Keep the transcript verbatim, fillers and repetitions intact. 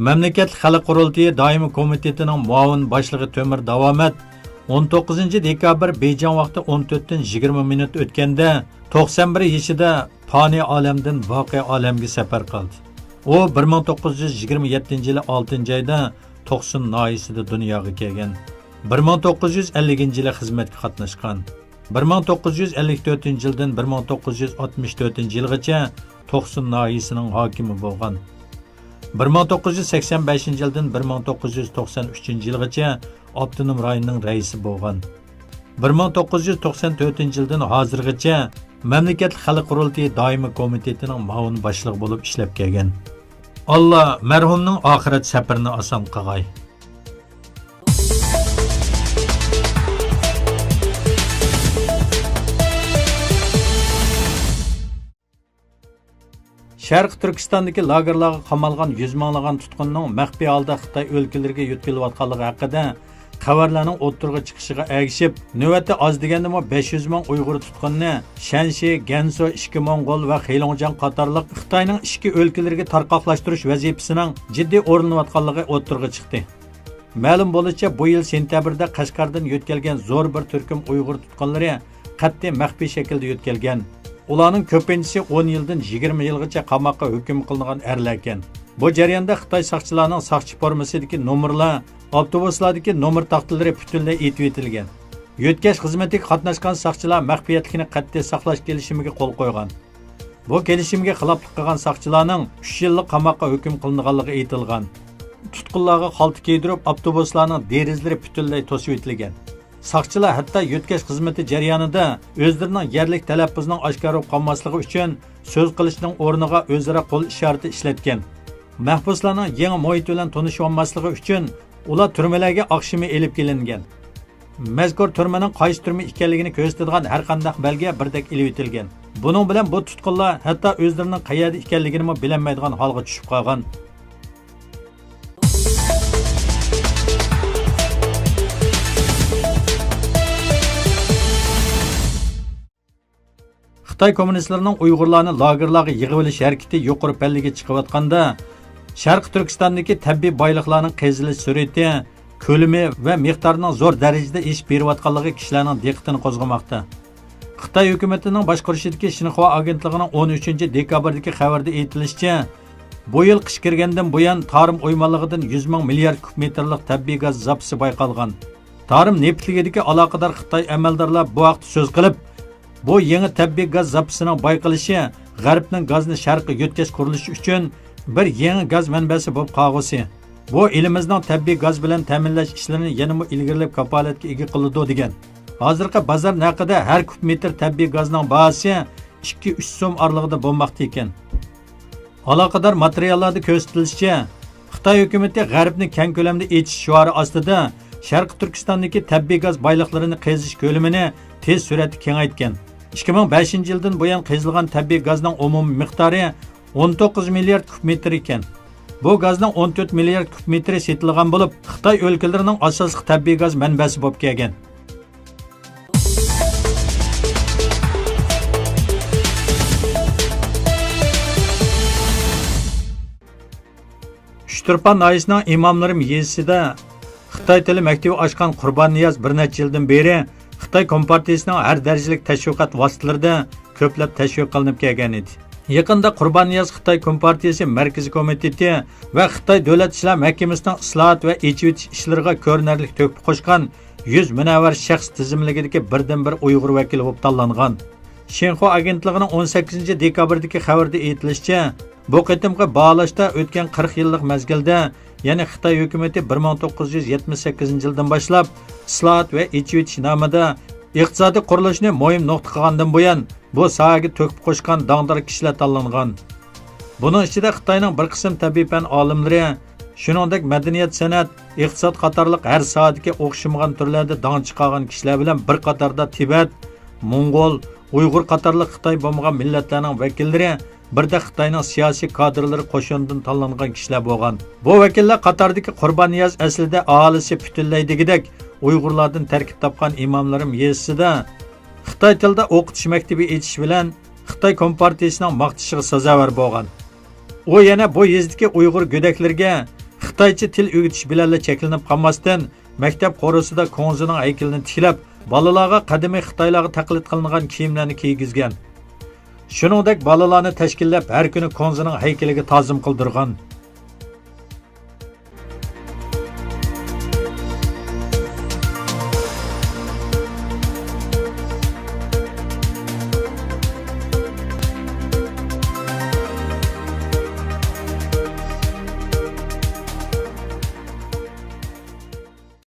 مەملىكەتلىك خەلق قۇرۇلتىيى دائىمىي كومىتېتىنىڭ مۇئاۋىن باشلىقى تۆمۈر داۋامەت ئون توققۇزىنچى دېكابىر بېيجىڭ ۋاقتى ئون تۆتتىن يىگىرمە مىنۇت ئۆتكەندە توقسان بىر يېشىدا پانىي ئالەمدىن باقىي ئالەمگە سەپەر قىلدى. ئۇ بىر مىڭ توققۇز يۈز يىگىرمە يەتتىنچى يىلى ئالتىنچى ئايدا توقسۇن ناھىيەسىدە دۇنياغا كەلگەن. بىر مىڭ توققۇز يۈز ئەللىكىنچى يىلى خىزمەتكە قاتناشقان. بىر مىڭ توققۇز يۈز ئەللىك تۆتىنچى يىلدىن بىر مىڭ توققۇز يۈز ئاتمىش تۆتىنچى يىلغىچە توقسۇن ناھىيەسىنىڭ ھاكىمى بولغان. بىر مىڭ توققۇز يۈز سەكسەن بەشىنچى يىلدىن بىر مىڭ توققۇز يۈز توقسان ئۈچىنچى يىلغىچە ئاپتونوم رايوننىڭ رەئىسى بولغان. بىر مىڭ توققۇز يۈز توقسان تۆتىنچى يىلدىن ھازىرغىچە مەملىكەتلىك خەلق قۇرۇلتىيى دائىمىي كومىتېتىنىڭ مۇئاۋىن باشلىقى بولۇپ ئىشلەپ كەلگەن. ئاللا مەرھۇمنىڭ ئاخىرەت سەپىرىنى ئاسان قىلغاي. شەرقىي تۈركىستاندىكى لاگېرلارغا قامالغان يۈز مىڭلىغان تۇتقۇننىڭ مەخپىي ھالدا خىتاي ئۆلكىلىرىگە يۆتكىلىۋاتقانلىقى ھەققىدە خەۋەرلەرنىڭ ئوتتۇرىغا چىقىشىغا ئەگىشىپ، نۆۋەتتە ئاز دېگەندىمۇ بەش يۈز مىڭ ئۇيغۇر تۇتقۇنىنى شەنشى، گەنسۇ، ئىچكى موڭغۇل ۋە خېلۇڭجياڭ قاتارلىق خىتاينىڭ ئىچكى ئۆلكىلىرىگە تارقاقلاشتۇرۇش ۋەزىپىسىنىڭ جىددىي ئورۇنلىنىۋاتقانلىقى ئوتتۇرىغا چىقتى. مەلۇم بولۇشىچە، بۇ يىل سېنتەبىردە قەشقەردىن يۆتكەلگەن زور بىر تۈركۈم ئۇيغۇر تۇتقۇنلىرى قەتئىي مەخپىي شەكىلدە يۆتكەلگەن. ئۇلارنىڭ كۆپىنچىسى ئون يىلدىن يىگىرمە يىلغىچە قاماققا ھۆكۈم قىلىنغان ئەرلەركەن. بۇ جەرياندا خىتاي ساقچىلارنىڭ ساقچى فورمىسىدىكى نومۇرلار، ئاپتوبۇسلاردىكى نومۇر تاختىلىرى پۈتۈنلەي ئېتىۋېتىلگەن. يۆتكەش خىزمىتىگە قاتناشقان ساقچىلار مەخپىيەتلىكنى قەتئىي ساقلاش كېلىشىمىگە قول قويغان. بۇ كېلىشىمگە خىلاپلىق قىلغان ساقچىلارنىڭ ئۈچ يىللىق قاماققا ھۆكۈم قىلىنغانلىقى ئېيتىلغان. تۇتقۇنلارغا خالتا كىيدۈرۈپ، ئاپتوبۇسلارنىڭ دېرىزىلىرى پۈتۈنلەي توسۇۋېتىلگەن. ساقچىلار ھەتتا يۆتكەش خىزمىتى جەريانىدا ئۆزلىرىنىڭ يەرلىك تەلەپپۇزىنىڭ ئاشكارا بولۇپ قالماسلىقى ئۈچۈن سۆز قىلىشنىڭ ئورنىغا ئۆزئارا قول ئىشارىتى ئىشلەتكەن. مەھبۇسلارنىڭ يېڭى مۇھىت بىلەن تونۇشۇۋالماسلىقى ئۈچۈن ئۇلار تۈرمىلەرگە ئاخشىمى ئېلىپ كېلىنگەن. مەزكۇر تۈرمىنىڭ قايسى تۈرمە ئىكەنلىكىنى كۆرسىتىدىغان ھەرقانداق بەلگە بىردەك ئېلىۋېتىلگەن. بۇنىڭ بىلەن بۇ تۇتقۇنلار ھەتتا ئۆزلىرىنىڭ قەيەردە ئىكەنلىكىنىمۇ بىلەلمەيدىغان ھالغا چۈشۈپ قالغان. خىتاي كوممۇنىستلىرىنىڭ ئۇيغۇرلارنى لاگېرلارغا يىغىۋېلىش ھەرىكىتى يۇقىرى پەللىگە چىقىۋاتقاندا، شەرقىي تۈركىستاندىكى تەبىئىي بايلىقلارنىڭ قېزىلىش سۈرئىتى، كۆلىمى ۋە مىقدارىنىڭ زور دەرىجىدە ئېشىپ بېرىۋاتقانلىقى كىشىلەرنىڭ دىققىتىنى قوزغىماقتا. خىتاي ھۆكۈمىتىنىڭ باشقۇرۇشىدىكى شىنخۇا ئاگېنتلىقىنىڭ ئون ئۈچىنچى دېكابىردىكى خەۋىرىدە ئېيتىلىشىچە، بۇ يىل قىش كىرگەندىن بۇيان، تارىم ئويمانلىقىدىن يۈز مىڭ مىليارد كۇب مېتىرلىق تەبىئىي گاز زاپىسى بايقالغان. تارىم نېفىتلىكىدىكى ئالاقىدار خىتاي ئەمەلدارلار بۇ ھەقتە سۆز قىلىپ، بۇ يېڭى تەبىئىي گاز زاپىسىنىڭ بايقىلىشى غەربنىڭ گازنى شەرققە يۆتكەش قۇرۇلۇشى ئۈچۈن بىر يېڭى گاز مەنبەسى بولۇپ قالغۇسى، بۇ ئېلىمىزنىڭ تەبىئىي گاز بىلەن تەمىنلەش ئىشلىرىنى يەنىمۇ ئىلگىرىلەپ كاپالەتكە ئىگە قىلىدۇ، دېگەن. ھازىرقى بازار نەقىدە ھەر كۇب مېتىر تەبىئىي گازنىڭ باھاسى ئىككى ئۈچ سوم ئارىلىقىدا بولماقتا ئىكەن. ئالاقىدار ماتېرىياللاردا كۆرسىتىلىشىچە، خىتاي ھۆكۈمىتى غەربنى كەڭ كۆلەمدە ئېچىش شوئارى ئاستىدا شەرقىي تۈركىستاندىكى تەبىئىي گاز بايلىقلىرىنى قېزىش كۆلىمىنى تېز سۈرئەتتە كېڭەيتكەن. ئىككى مىڭ بەشىنچى يىلدىن بۇيان قېزىلغان تەبىئىي گازنىڭ ئومۇمىي مىقدارى ئون توققۇز مىليارد كۇب مېتىر ئىكەن. بۇ گازنىڭ ئون تۆت مىليارد كۇب مېتىرى سېتىلغان بولۇپ، خىتاي ئۆلكىلىرىنىڭ ئاساسلىق تەبىئىي گاز مەنبەسى بولۇپ كەلگەن. ئۇچتۇرپان ناھىيەسىنىڭ ئىماملىرىم يېزىسىدا خىتاي تىلى مەكتىپى ئاچقان قۇرباننىياز بىر نەچچە يىلدىن بېرى خىتاي كومپارتىيىسىنىڭ ھەر دەرىجىلىك تەشۋىقات ۋاسىتىلىرىدا كۆپلەپ تەشۋىق قىلىنىپ كەلگەن ئىدى. يېقىندا قۇرباننىياز خىتاي كومپارتىيىسى مەركىزىي كومىتېتى ۋە خىتاي دۆلەت ئىشلار مەھكىمىسىنىڭ ئىسلاھات ۋە ئېچىۋېتىش ئىشلىرىغا كۆرۈنەرلىك تۆھپە قوشقان يۈز مۇنەۋۋەر شەخس تىزىملىكىدىكى بىردىنبىر ئۇيغۇر ۋەكىلى بولۇپ تاللانغان. شىنخۇا ئاگېنتلىقىنىڭ ئون سەككىزىنچى دېكابىردىكى خەۋىرىدە ئېيتىلىشىچە، بۇ قېتىمقى باھالاشتا ئۆتكەن قىرىق يىللىق مەزگىلدە، يەنى خىتاي ھۆكۈمىتى بىر مىڭ توققۇز يۈز يەتمىش سەككىزىنچى يىلدىن باشلاپ ئىسلاھات ۋە ئېچىۋېتىش نامىدا ئىقتىسادىي قۇرۇلۇشنى مۇھىم نۇقتا قىلغاندىن بۇيان، بۇ ساھەگە تۆھپە قوشقان داڭدار كىشىلەر تاللانغان. بۇنىڭ ئىچىدە خىتاينىڭ بىر قىسىم تەبىئىي پەن ئالىملىرى، شۇنىڭدەك مەدەنىيەت، سەنئەت، ئىقتىساد قاتارلىق ھەر ساھەدىكى ئوخشىمىغان تۈرلەردە داڭ چىقارغان كىشىلەر بىلەن بىر قاتاردا تىبەت، موڭغۇل، ئۇيغۇر قاتارلىق خىتاي بولمىغان مىللەتلەرنىڭ ۋەكىللىرى، بىردەك خىتاينىڭ سىياسىي كادىرلىرى قوشۇنىدىن تاللانغان كىشىلەر بولغان. بۇ ۋەكىللەر قاتارىدىكى قۇرباننىياز ئەسلىدە ئاھالىسى پۈتۈنلەي دېگۈدەك ئۇيغۇرلاردىن تەركىب تاپقان ئىماملىرىم يېزىسىدا خىتاي تىلىدا ئوقۇتۇش مەكتىپى ئېچىش بىلەن خىتاي كومپارتىيىسىنىڭ ماختىشىغا سازاۋەر بولغان. ئۇ يەنە بۇ يېزىدىكى ئۇيغۇر گۆدەكلىرىگە خىتايچە تىل ئۆگىتىش بىلەنلا چەكلىنىپ قالماستىن، مەكتەپ قورۇسىدا كۇڭزىنىڭ ھەيكىلىنى تىكلەپ، بالىلارغا قەدىمىي خىتايلارغا تەقلىد قىلىنغان كىيىملەرنى كىيگۈزگەن. شۇنىڭدەك بالىلارنى تەشكىللەپ، ھەر كۈنى كۇڭزىنىڭ ھەيكىلىگە تازىم قىلدۇرغان.